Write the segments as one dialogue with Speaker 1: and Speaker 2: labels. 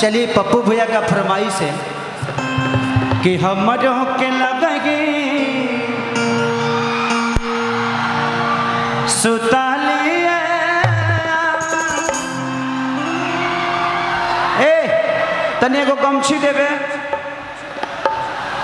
Speaker 1: चलिए पप्पू भैया का फरमाइश है कि हमरों के लगे सुता लिए। ए तने एगो गमछी देबे,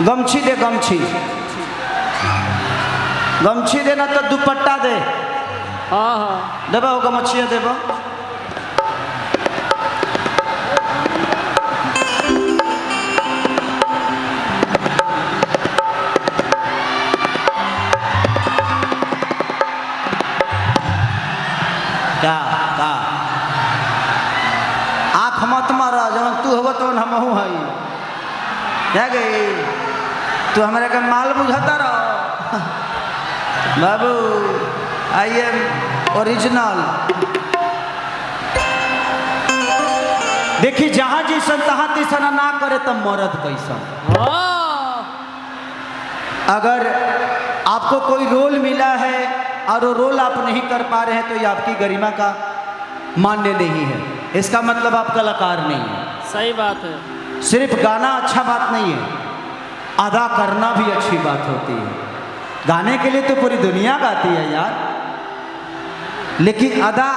Speaker 1: गमछी दे, गमछी गमछी देना तो दुपट्टा दे।
Speaker 2: हाँ हाँ
Speaker 1: देबा हो गमछिया देबा। का का आँख मत मारा, जवन तू हव तवन हमहू हई। क्या गई तू हमरा के माल बुझाता रहो बाबू, I am original. देखी जहाँ जैसन तहाँ तैसन ना करे तब मरद कैसन।
Speaker 2: हाँ
Speaker 1: अगर आपको कोई रोल मिला है और वो रोल आप नहीं कर पा रहे हैं तो ये आपकी गरिमा का मान्य नहीं है। इसका मतलब आप कलाकार नहीं है।
Speaker 2: सही बात है।
Speaker 1: सिर्फ गाना अच्छा बात नहीं है, अदा करना भी अच्छी बात होती है। गाने के लिए तो पूरी दुनिया गाती है यार, लेकिन अदा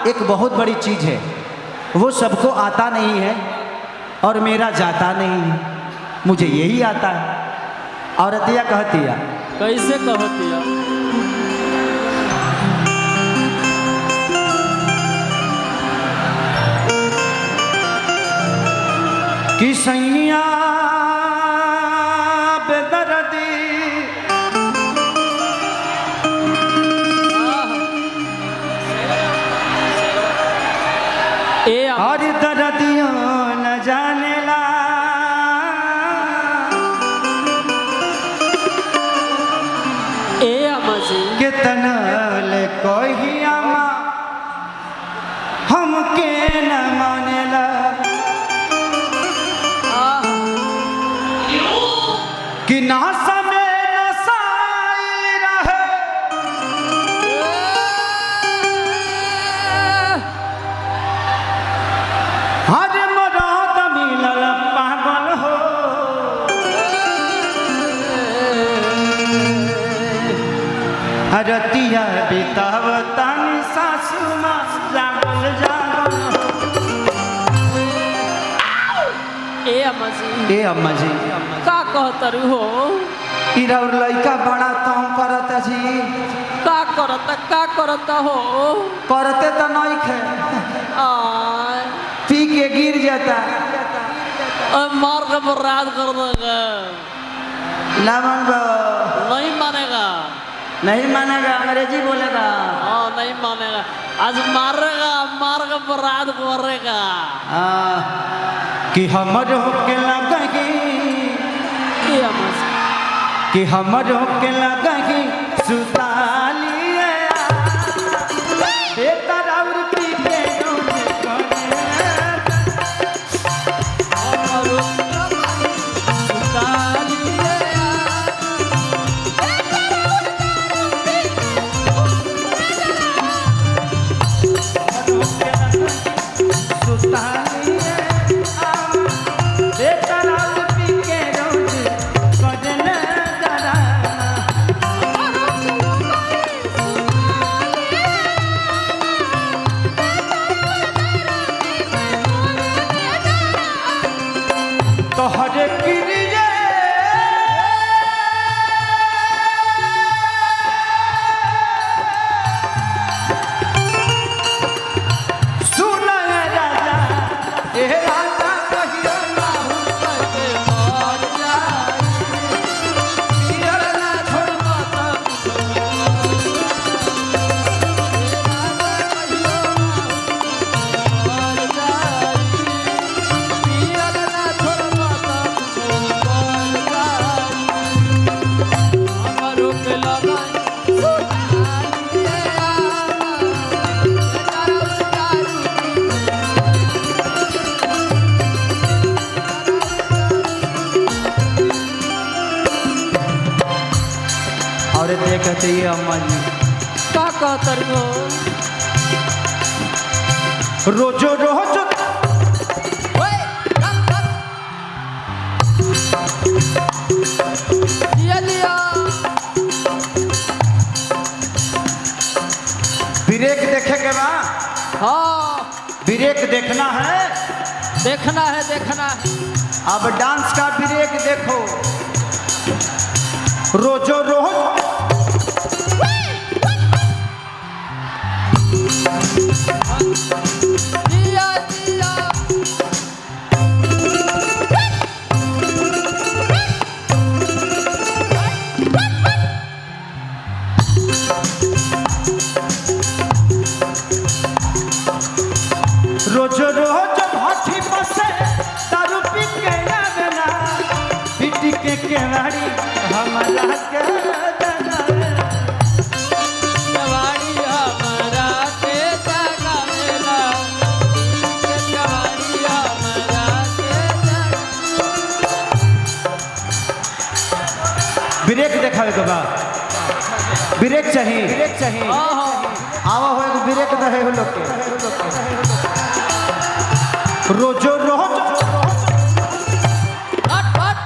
Speaker 1: एक बहुत बड़ी चीज़ है, वो सबको आता नहीं है और मेरा जाता नहीं है, मुझे यही आता है। औरतिया कहती है,
Speaker 2: कैसे कहती है?
Speaker 1: कि सैया बेदर्दी
Speaker 2: ए
Speaker 1: और दर्दियों न जानेला,
Speaker 2: ए अम्मा जी
Speaker 1: कितना ले कोई अम्मा हमके न मानेला, कि ना समय नसाइल रहे, हर मराद मिलल पागल हो, रतिया बितावतानी सासू माँ जागल जागल हो।
Speaker 2: ए अम्मा जी
Speaker 1: ए अम्मा जी
Speaker 2: का कहतर हो?
Speaker 1: इरा और लइका बड़ा तंग करता जी।
Speaker 2: का करता, का करता हो?
Speaker 1: करते तो नहीं खे,
Speaker 2: आय
Speaker 1: पी के गिर जाता,
Speaker 2: और मार के बर्बाद कर देगा।
Speaker 1: ना मन
Speaker 2: नहीं मानेगा,
Speaker 1: नहीं मानेगा, अंग्रेजी बोलेगा।
Speaker 2: हाँ नहीं मानेगा, आज मारेगा, मार के बर्बाद करेगा।
Speaker 1: कि हमरो के लगही,
Speaker 2: ए अम्मा जी
Speaker 1: कि हमरो के लगही सुतालिए बेतर और पी के दूध करे। सुतालिए बेतर और पी के दूध करे डराना। तोहरे किरिए सुन राजा, ए राजा कहियो ना हुनके मर जाई, पियर ना छोड़बा त और देखते ये अम्मा जी
Speaker 2: का कहतर हो?
Speaker 1: रोजो रोज
Speaker 2: ओए जिया जिया।
Speaker 1: ब्रेक देखे के बा?
Speaker 2: हाँ।
Speaker 1: ब्रेक देखना है?
Speaker 2: देखना है, देखना है।
Speaker 1: अब डांस का ब्रेक देखो। रोजो रोज
Speaker 2: जिया जिया।
Speaker 1: रोज रोज भाठी बसे दारू पी के आवेला, पिटी के केवाड़ी हमारा के दनावेला।
Speaker 2: केवाड़ी हमारा के जगावेला, केवाड़ी हमारा के जगावेला।
Speaker 1: ब्रेक देखावे के बा? ब्रेक चाहिए? ब्रेक चाहिए?
Speaker 2: हाँ हाँ।
Speaker 1: आवा हो एगो ब्रेक दहे हो लोग के। रोजो रोज
Speaker 2: हट हट।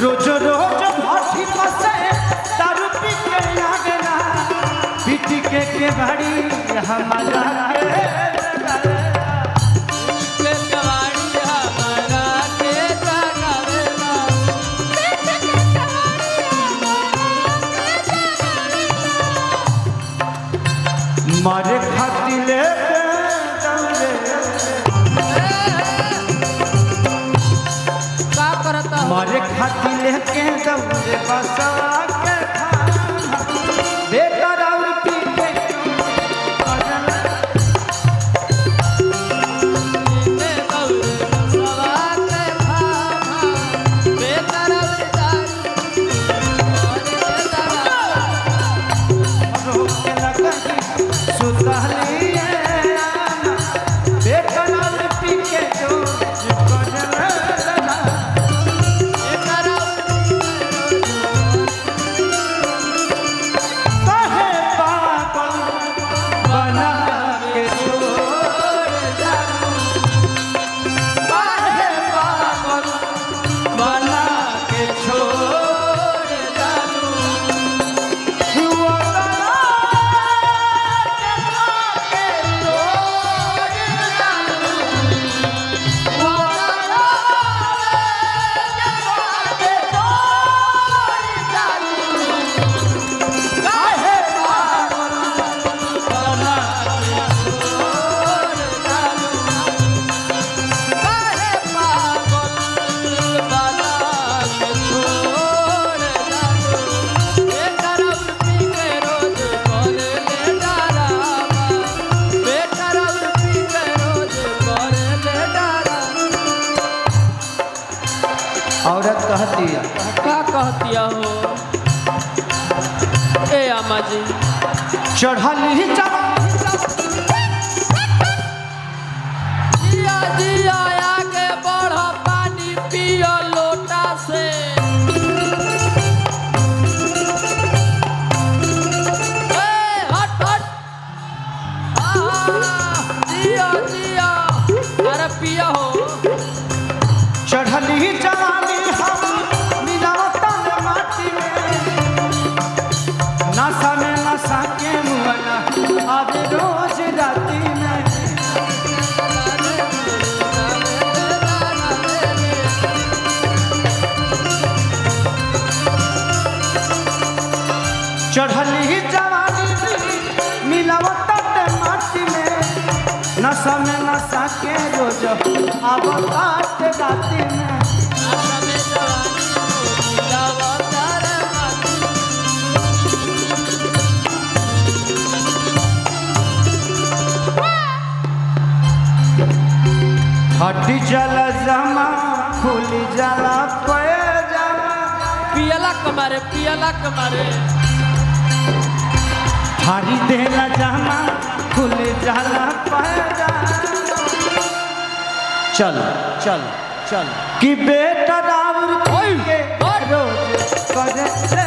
Speaker 1: रोज रोज भाठी बसे दारू पी के आवेला, पिटी के केवाड़ी हमारा के दनावेला।
Speaker 2: के केवाड़ी हमारा के जगावेला।
Speaker 1: मारे खातिर ले दौड़े।
Speaker 2: का करता हो?
Speaker 1: मारे खातिर लेके दौड़े बसवा के खाना, बेटा और पी के करल।
Speaker 2: के दौड़े बसवा के खाना, बेतर और दारू और दवा।
Speaker 1: रोके लगही सुतलिए आना, बेटा और पी के रोज करल।
Speaker 2: बेतर और
Speaker 1: काहे पागल बना के छोड़ जाऊं, काहे पागल बना के छोड़ जाऊं,
Speaker 2: काहे पागल बना के छोड़ जालू, बेटर और पी के रोज करे ले डरावा, बेटर और पी के रोज करे ले डरावा।
Speaker 1: औरत कहती है।
Speaker 2: का कहतिया हो ए अम्मा जी?
Speaker 1: चढ़ल ही
Speaker 2: जिया जिया, आगे बढ़, पानी पियो लोटा से। ए हट हट। आहा, जिया जिया, अरे पिया हो।
Speaker 1: चढ़ल ही जवानी हम मिलावता में माटी में, नशा में नशा के मुआना अब रोज राती में। चढ़ल ही जवानी मिलावता में माटी में, नशा में नशा के रोज अब रात राती में। हट जला जमा खुल जला पैजामा,
Speaker 2: पियला कमारे, पियला कमारे।
Speaker 1: फाड़ी देला जमा खुल जला पैजामा। चल चल चल कि बेटा राउर के रोज करे।